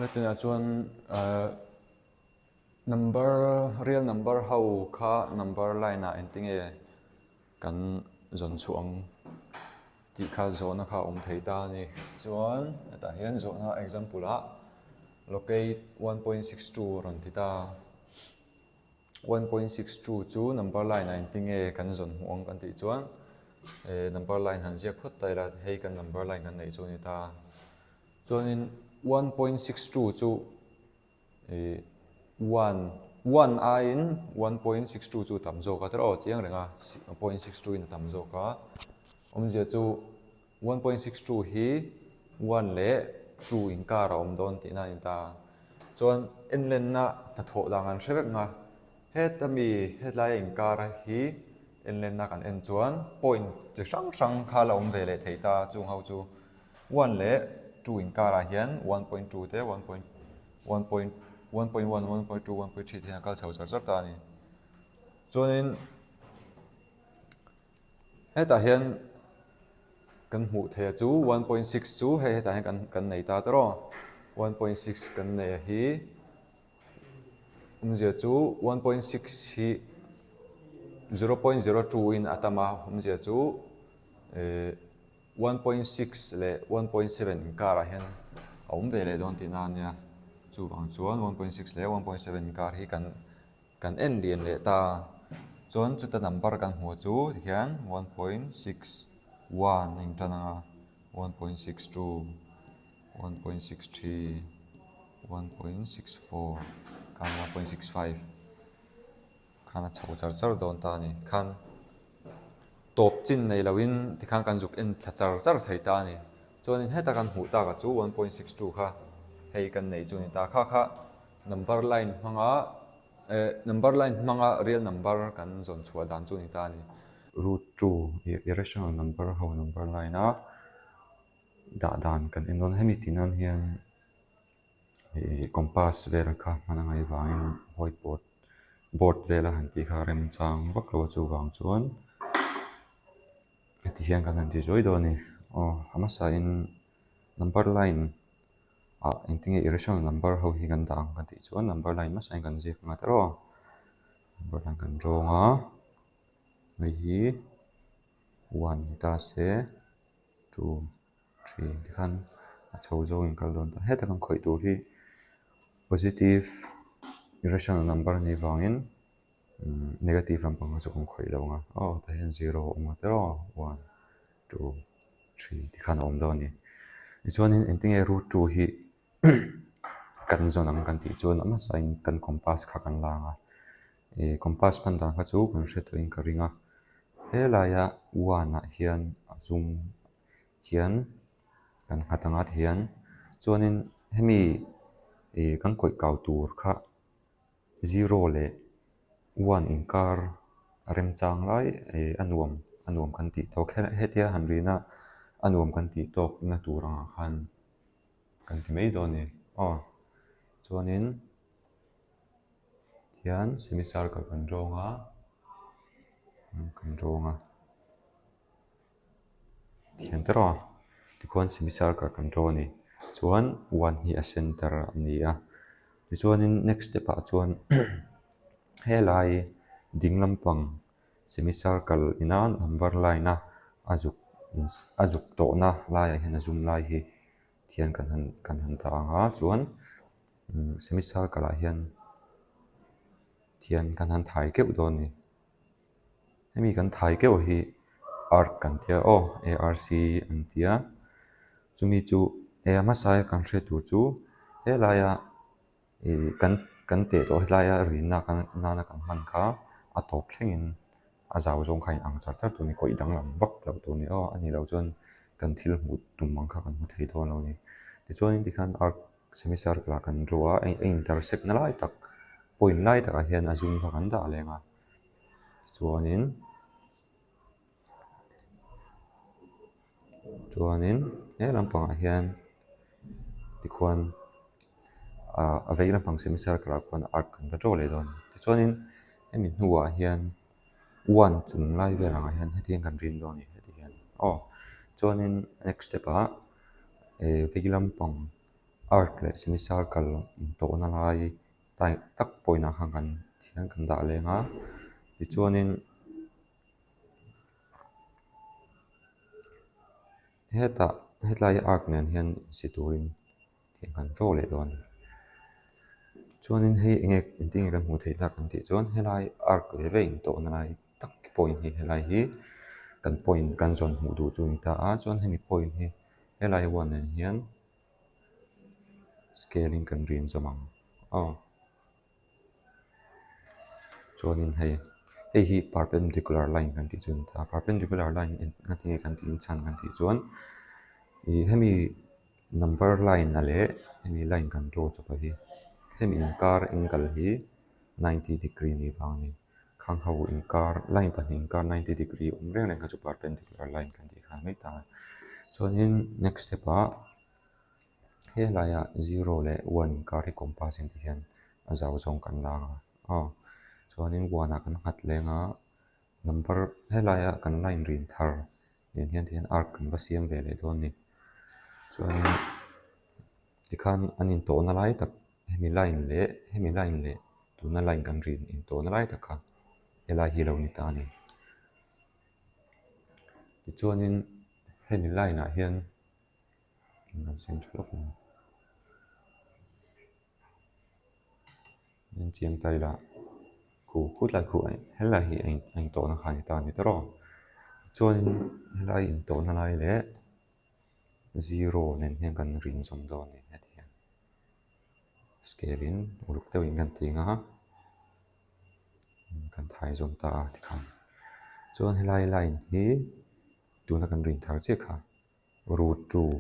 Tunah chuan number real number ho kha number line ah engtinge kan zawn chhuah ang tih kha zawhna kha a awm thei ta a ni. Chuan hetah hian zawhna example ah locate 1.62 a rawn ti ta. 1.62 chu number line ah engtinge kan zawn hmuh ang kan tih chuan eh number line han ziak phawt ta ila hei kan number line kan neih chu a ni ta. Chuanin 1.62 chu ih one one aiin 1.62 chu tam zawk a tiraw chiang reng a 0.62 in a tam zawk a awmzia chu 1.62 hi one leh two inkar a awm dawn tihna a ni ta. Chuan enlenna hnathawh dan kan hre vek ang a, heta mi hetlai inkar hi enlenna kan en chuan point chi hrang hrang kha la awm ve leh thei ta chung ho chu one leh two inkar ah hian 1.2 te 1.1 1.1 1.2 1.3 te hian a kal chho char char ta a ni. Chuanin Hetah hian kan hmuh theih a chu 1.6 chu hei hetah hian kan kan nei ta tawrh aw 1.6 kan nei a hi awmzia chu 1.6 hi 0.02 in a tam a awmzia chu eh 1.6 leh 1.7 inkar ah hian a awm ve leh dawn tihna a nia chuvang chuan 1.6 leh 1.7 inkar hi kan Kan en lian leh ta. Chuan chuta number kan hmuh chu tikhian 1.61 a intan ang a, 1.62, 1.63, 1.64 khan 1.65 khan a chho char char dawn ta a ni. Khan tawp chin nei loin tikhan kan zuk en thla char char thei ta a ni. Chuanin heta kan hmuh takah chu 1.62 kha hei kan neih chu a ni ta. Kha kha Number line hmanga eh number line hmanga real number kan zawn chhuah dan chu a ni ta a ni. Root 2 irrational number ho number line a dah dan kan en dawn a, hemi tih nan hian ih compass vel kha hman a ngaih vangin whiteboard board vela han tih kha remchang vak lo a chuvang chuan heti hian kan han ti zuai dawn a ni. Aw a hmasain number line ah engtinge irrational number ho hi kan dah ang kan tih chuan number line hmasa in kan ziak ang a tiraw number line kan drawng a hei hi one ni ta se two three tikhan a chho zawng in kal dawn ta heta kan khawih tur hi positive irrational number a nih vangin negative lampang kha chu kan khawih lo ang a aw tah hian zero a awm a tiraw one two. Three ti khan a awm dawn a ni. Tichuanin engtinge root 2 hi kan zawn ang kan tih chuan a hmasain kan compass kha kan la ang a. Ih compass hman dan kha chu kan hre tawhin ka ring a. Helaia one ah hian a zum hian kan nghat ang a tihian chuanin hemi ih kan kawih kau tur kha Zero leh one inkar a remchang lai eh a nuam a nuam kan tih tawk hetia han rina a nuam kan tih tawk na tur angah khan kan ti mai dawn a ni aw chuanin hian semicircle kan drawng a kan drawng a. Thian te rawh a tikhuan semicircle kan draw a ni chuan one hi a center a ni a tichuanin next step ah chuan helai ding lampang semicircle ina number line a a zuk a zuk tawhna laiah hian a zum lai hi thian kan han kan han dah ang a chuan semicircle ah hian thian kan han thai keuh dawn a ni. Hemi kan thai keuh hi arc kan tia aw arc an tia chumi chu he a hmasa a kan hriat tur chu helaia ih kan kan teh tawh helaia rinna kan nana kan hman kha a tawp thlengin a zau zawng kha a inang char char tur a ni kawih danglam vak loh tur a ni aw a nih loh chuan kan thil hmuh tum ang kha kan hmu thei dawn lo a ni tichuanin tikhan arc semicircle ah kan draw a a intersect na lai tak point lai takah hian a zum kha kan dah leng a. Chuanin chuanin he lampangah hian tikhuan ah a vei lampang semicircle ah khuan arc kan va draw leh dawn a ni tichuanin hemi hnuah hian one chung lai vel angah hian heti hian kan rin dawn a ni heti hian aw chuanin next step ah eh vei lampang. Arc leh semicircle intawhna lai tai tak point ah khan kan thian kan dah leng a tichuanin hetah hetlai arc nen hian insi turin thian kan draw leh dawn a ni. Chuanin hei eng nge engtin nge kan hmuh theih tak kan tih chuan helai arc ve ve intawhna lai tak point hi helai hi kan point kan zawn hmuh duh chu a ni ta a chuan hemi point hi helai one nen hian scale in kan rin zawm ang aw chuanin hei hei hi perpendicular line kan tih chu a ni ta a perpendicular line engati nge kan tih chhan kan tih chuan ih hemi number line a leh hemi line kan draw chawp a hi hemi inkar angle hi ninety degree ni vang a ni. Khang ho inkar line pahnih inkar ninety degree awm reng reng kha chu perpendicular line kan tih kha mai ta a. Chuanin next step ah helaiah zero leh one inkar hi compass in ti hian a zau zawng kan la ang a aw chuanin one ah kan nghat leng a number helaia kan line rin thar nen hian ti hian arc kan va siam ve leh dawn a ni. Chuanin tikhan an intawhna lai tak Hemi line leh hemi line leh tuna line kan rin intawhna lai tak kha helai hi a lo ni ta a ni. Tichuanin hemi line ah hian kan siam tha lawk ang en chiang ta ila khu khutlai khu helai hi a intawhna kha a ni ta a ni tawrh aw. Tichuanin helai intawhna lai leh zero nen hian kan rin zawm dawn a ni heti hian. Scale in uluk deuh in kan ti ang a kan thai zawm ta a tikhan chuan helai line hi tuna kan rin thar chiah kha root two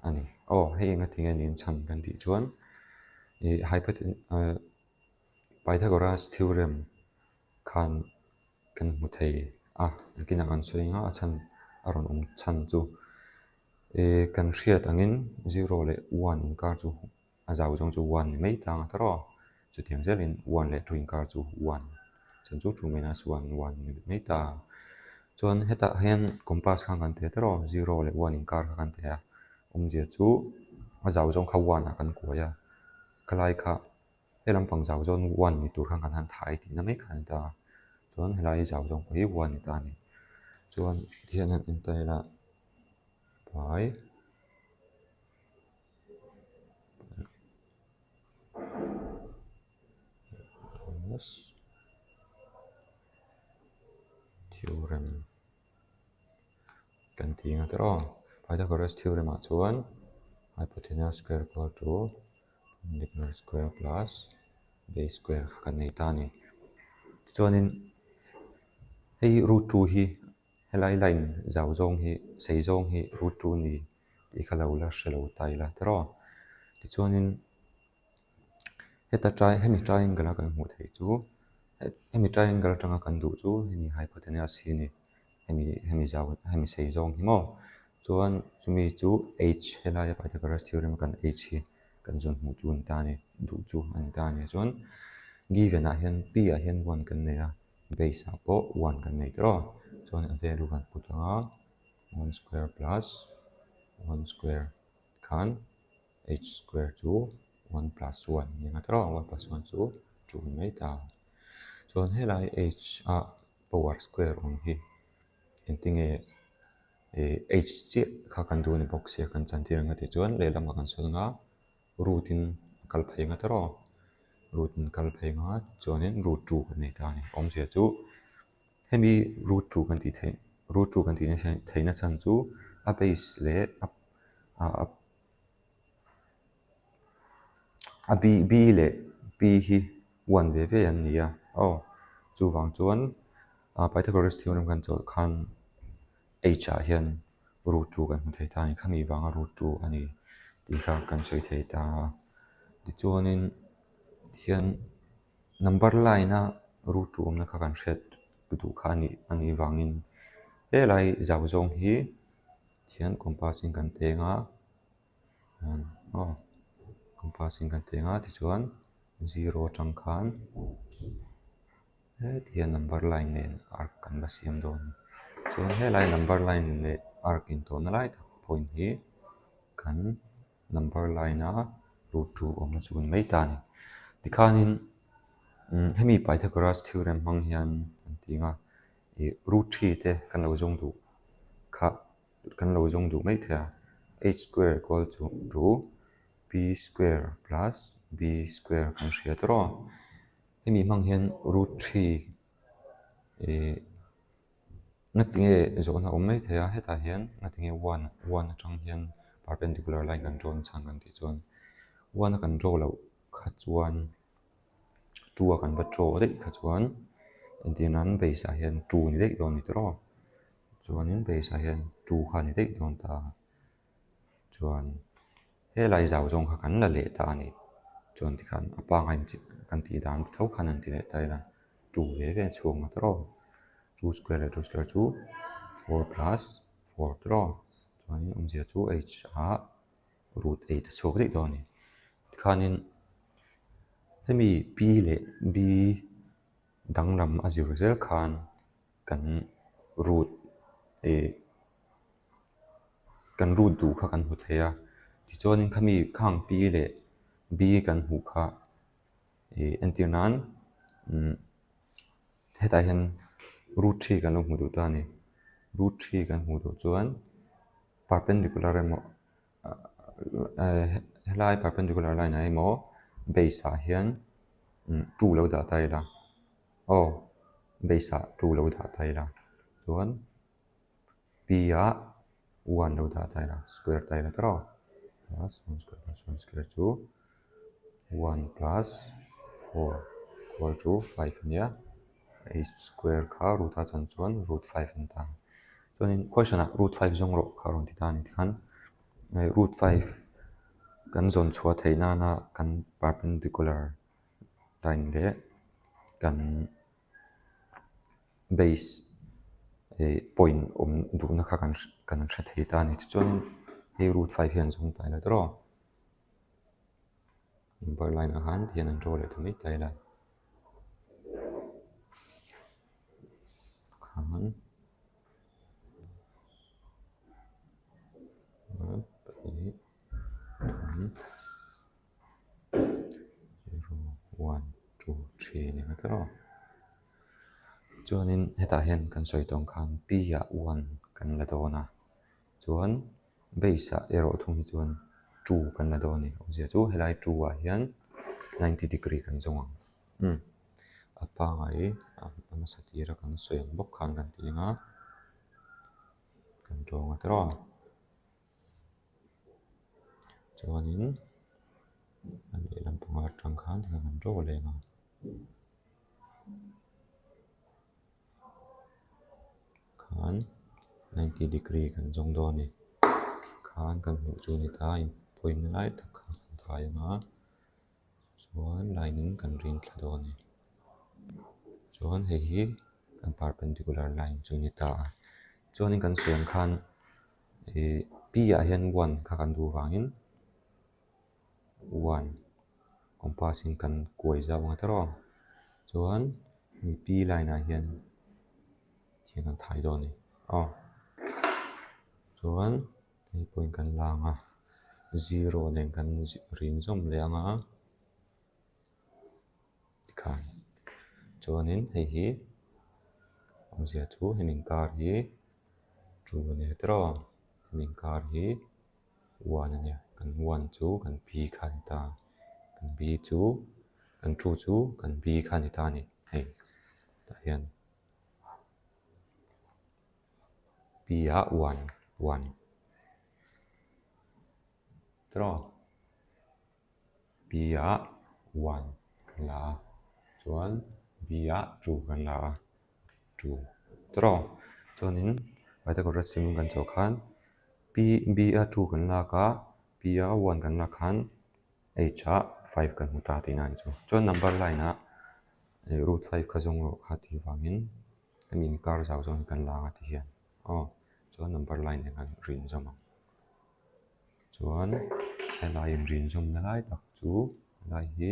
a ni aw hei enga tinge niin chhan kan tih chuan ih Pythagoras theorem khan kan hmu thei a nakinah kan sawi ang a a chhan a rawn awm chhan chu Ih kan hriat angin zero leh one inkar chu a zau zawng chu one ni mai ta ang a tawrh aw. Chutiang zelin one leh two inkar chu one chhan chu two minus one one ni mai ta ang. Chuan hetah hian compass khan kan ti a tawrh aw zero leh one inkar kha kan ti a awmzia chu a zau zawng kha one ah kan kuai a khalai kha he lampang zau zawn one ni tur khan kan han thai tihna mai kha a ni ta a chuan helai zau zawng pawh hi one ni ta a ni. Chuan tihian han en ta ila. Pai Theorem kan tih ang tawh aw Pythagoras theorem ah chuan hypotenuse square equal to perpendicular square plus base square kha kan nei ta a ni. Tichuanin hei root 2 hi Helai line zau zawng hi sei zawng hi root 2 ni tih kha lo la hre lo ta ila tiraw. Tichuanin heta trai hemi triangle a kan hmuh theih chu hemi triangle atanga kan duh chu hemi hypotenuse hi a ni hemi hemi zau hemi sei zawng hi maw chuan chumi chu h helaia Pythagoras theorem a kan h hi kan zawn hmuh chu a ni ta a ni duh chu a ni ta a ni chuan given ah hian p ah hian 1 kan nei a. Base ah pawh 1 kan nei tawh a, chuan a value kan put ang a, 1 square plus 1 square khan h square chu 1 plus 1 a ni ang a tawh a, 1 plus 1 chu 2 a ni mai ta. Chuan helai h a power square awm hi engtinge ih h chiah kha kan duh a ni bawk sia kan chantir ang a tih chuan lehlamah kan sawi ang a. Root in a kal phei nga tawrh aw root in kal phei nga chuanin root 2 kan nei ta a ni awmzia chu hemi root 2 kan tih theih root 2 kan tih theihna chhan chu a base leh a a b b leh p hi 1 ve ve an ni a aw chuvang chuan Pythagoras theorem kan chawlh khan H ah hian root 2 kan hmu thei ta a ni. Khami vanga root 2 a ni tih kha kan sawi thei ta a. Tichuanin tihian number line a root 2 awmna kha kan hriat duh kha a nih a nih vangin helai zau zawng hi tihian compass in kan teng a aw compass in kan teng a tichuan zero atang khan. Heti hian number line nen arc kan la siam dawn a ni. Chuan helai number line leh arc intawhna lai tak point hi kan. Number line a root 2 awmna chu a ni mai ta a ni. Tikhanin hemi Pythagoras theorem hmang hian an ti ang a, ih root 3 te kan lo zawng duh kha kan lo zawng duh mai thei a, h square equal to p square plus b square kan hria tawh a, hemi hmang hian root 3 ih Ngatinge zawhna awm mai thei a, hetah hian ngatinge one one atang hian perpendicular line kan draw chhan kan tih chuan one a kan draw loh kha chuan two a kan va draw daih kha chuan entir nan base ah hian two ni daih dawn a ni tawh a, chuanin base ah hian two kha a ni daih dawn ta chuan helai zau zawng kha kan la leh ta a ni chuan tikhan a pangngai kan tih dan tho khan an ti leh ta ila. 2 ve ve a chhuak ngawt rawh. 2 square leh 2 square chu 4 plus 4 te rawh. Chuanin awmzia chu h ah root 8 a chhuak daih dawn a ni. Tikhanin hemi p leh b danglam a zir zel khan kan root ih kan root duh kha kan hmu thei a. Tichuanin khami khang p leh b kan hmuh kha. Ih entir nan umm hetah hian root 3 kan lo hmuh duh ta a ni root 3 kan hmuh duh chuan perpendicular emaw eh helai perpendicular line ah emaw base ah hian 2 lo dah ta ila aw base ah 2 lo dah ta ila chuan. P ah 1 lo dah ta ila, square ta ila tawrh plus 1 square plus 1 square chu 1 plus 4 equal to 5 a nia. H square kha root a chan chuan root 5 a ni ta. Chuanin question ah root 5 zawng rawh kha rawn ti ta a ni tikhan root 5 kan zawn chhuah theih nana kan perpendicular line leh kan base ih point awm duhna kha kan kan hre thei ta a ni tichuan hei root 5 hian zawng ta ila tawrh aw number line ah khan tihian an draw leh ta mai ta ila khan pahnih thum. Zero one two three a ni vek erawh chuanin hetah hian kan sawi tawng khan p ah one kan la dawn a chuan base ah erawh thung hi chuan two kan la dawn a ni awmzia chu helai two ah hian ninety degree kan zawng ang umm a pangngai a hmasa tira kan sawi ang bawk khan kan ti ang a kan tawng a tawrh a. Chuanin a lehlam panga atang khan tikhan kan draw leh ang a. Khan 90 degree kan zawng dawn a ni. Khan kan hmuh chu a ni ta a point lai tak kha kan thai ang a. Chuan line in kan rin thla dawn a ni. Chuan hei hi kan perpendicular line chu a ni ta a. Chuanin kan sawi ang khan ih p ah hian one kha kan duh vangin one compass in kan kuai zau ang tawrh a. Chuan p line ah hian thil kan thai dawn a ni. Aw chuan. Hei pawhin kan la ang a, zero nen kan rin zawm leh ang a, tikhan chuanin hei hi awmzia chu hemi inkar hi two a nia tiraw hemi inkar hi one a nia kan one chu kan p kha a ni ta kan b chu kan two chu kan b kha a ni ta a ni hei tah hian. P ah one one tiraw P ah one kan la a chuan B ah two kan la a two tiraw chuanin Pythagoras theorem kan chawh khan P B a two kan lak a P a one kan lak khan H ah 5 kan hmu ta tihna a ni chu. Chuan number line ah root 5 kha zawng rawh kha tih vangin hemi inkar zau zawng hi kan la ang a ti hian aw chuan number line nen khan rin zawm ang. Chuan helai inrin zawmna lai tak chu helai hi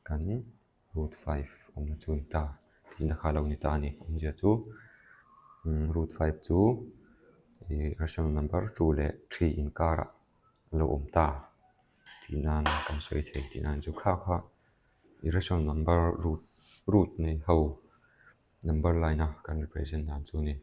kan root 5 awmna chu a ni ta tihna kha a lo ni ta a ni. Awmzia chu root 5 chu ih rational number 2 leh 3 inkarah. a lo awm ta tih nan kan sawi thei tih nan chu kha kha irrational number root root nei ho number line a kan represent dan chu a ni.